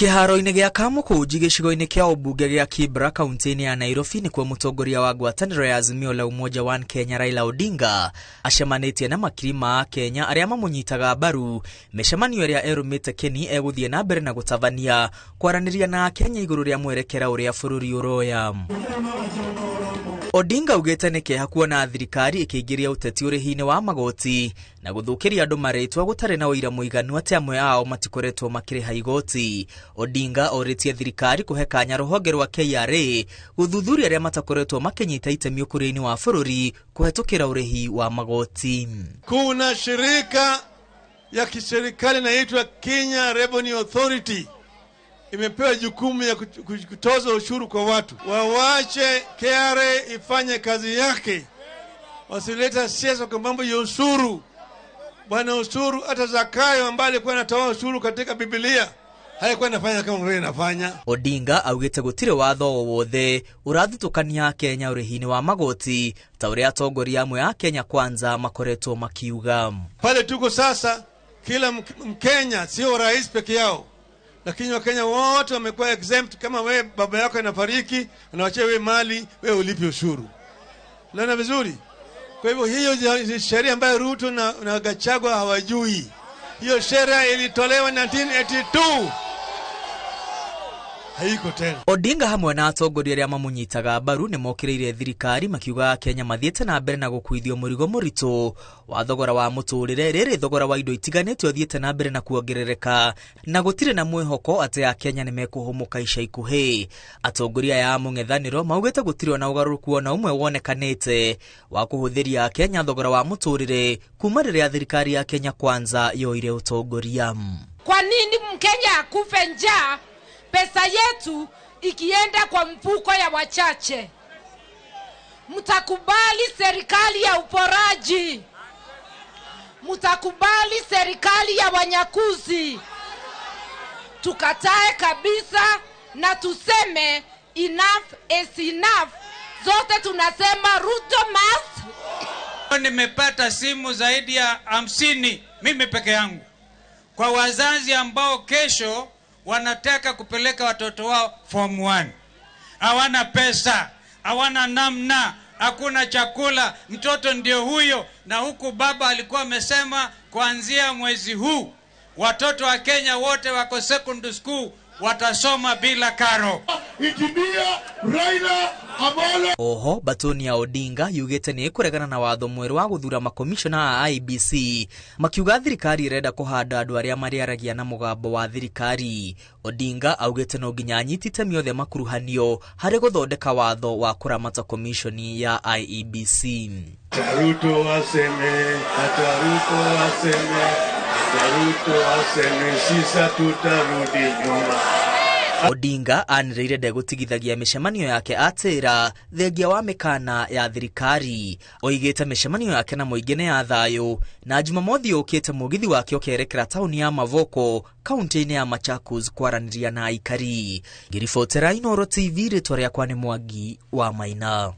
Kĩharo-inĩ gĩa Kamũkũnji gĩcigo-inĩ kĩa ũmbunge gĩa Kibra kaunti-inĩ ya Nairobi nĩkuo mũtongoria wa ngwatanĩro ya Azimio la Umoja One Kenya Raila Odinga acemanĩtie na makiri ma Akenya arĩa mamũnyitaga mbaru mĩcemanio ĩrĩa erũmĩte kĩni egũthiĩ na mbere na gũtabania kwaranĩria na Akenya igũrũ rĩa mwerekera ũrĩa bũrũri ũroya. Odinga augĩte nĩ kĩeha kuona thirikari ĩkĩingĩria ũteti ũrĩhi-inĩ wa magoti na gũthũkĩria andũ marĩtwa gũtarĩ na ũira mũiganu atĩ amwe ao matikoretwo makĩrĩha igoti. Odinga orĩtie thirikari kũhe kanya rũhonge rwa KRA gũthuthuria arĩa matakoretwo makĩnyita itemi ũkũria-inĩ wa bũrũri kũhetũkĩra ũrĩhi wa magoti. Kuna shirika ya kiserikali inaitwa Kenya Revenue Authority imepewa jukumu ya kutoza ushuru kwa watu. Wawache KRA ifanye kazi yake, wasileta siasa kwa mambo ya ushuru. Bwana ushuru, hata Zakayo ambaye alikuwa anatoa ushuru katika Biblia haikuwa inafanya kama vile inafanya. Odinga augĩte gũtirĩ watho o wothe ũrathutũkania Akenya ũrĩhi-inĩ wa magoti ta ũrĩa atongoria amwe a Kenya Kwanza makoretwo makiuga. Pale tuko sasa, kila Mkenya, sio rais peke yao, lakini Wakenya wote wamekuwa exempt. Kama we baba yako anafariki, anawachia we mali, we ulipi ushuru. Unaona vizuri? Kwa hivyo hiyo sheria ambayo Ruto na Gachagua hawajui, hiyo sheria ilitolewa 1982 haiko tena. Odinga hamwe na atongoria arĩa mamũnyitaga mbaru nĩ mokĩrĩire thirikari makiuga Akenya mathiĩte na mbere na gũkuithio mũrigo mũritũ wa thogora wa mũtũrĩre rĩrĩ thogora wa indo itiganĩte ũthiĩte na mbere na kuongerereka na gũtirĩ na mwĩhoko atĩ Akenya nĩ mekũhũmũka ica ikuhĩ. Atongoria aya a mũng'ethanĩro maugĩte gũtirĩ ona ũgarũrũku ona ũmwe wonekanĩte wa kũhũthĩria Akenya thogora wa mũtũrĩre kuma rĩrĩa thirikari ya Kenya Kwanza yoire ũtongoria. Kwa nini Mkenya akufe njaa pesa yetu ikienda kwa mfuko ya wachache? Mtakubali serikali ya uporaji? Mtakubali serikali ya wanyakuzi? Tukatae kabisa na tuseme enough is enough. Zote tunasema Ruto must. Nimepata simu zaidi ya 50 mimi peke yangu kwa wazazi ambao kesho wanataka kupeleka watoto wao form 1. Hawana pesa, hawana namna, hakuna chakula, mtoto ndio huyo. Na huku baba alikuwa amesema kuanzia mwezi huu watoto wa Kenya wote wako secondary school watasoma bila karo. Injinia Raila Amolo. Oho, Batoni ya Odinga yugĩte nĩ ĩkũregana na watho mwerũ wa gũthura makomishona a IEBC makiuga thirikari ĩrenda kũhanda andũ arĩa marĩaragia na mũgambo wa thirikari. Odinga augĩte no nginya anyiti itemi othe makuruhanio harĩ gũthondeka watho wa kũramata komishoni ya IEBC. Ruto aseme, hata Ruto aseme, hata Ruto aseme, sisa tutarudi nyuma. Odinga anĩrĩire ndegũtigithagia mĩcemanio yake atĩra thengia wa mĩkana ya thirikari. Oigĩte mĩcemanio yake na mũingĩ nĩ ya thayũ na Jumamothi yũkĩte mũgithi wake ũkerekera taũni ya Mavoko kaunti-inĩ ya Machakos kwaranĩria na aikari. Ngĩribotera Inooro TV, rĩtwa rĩakwa nĩ Mwangi wa Maina.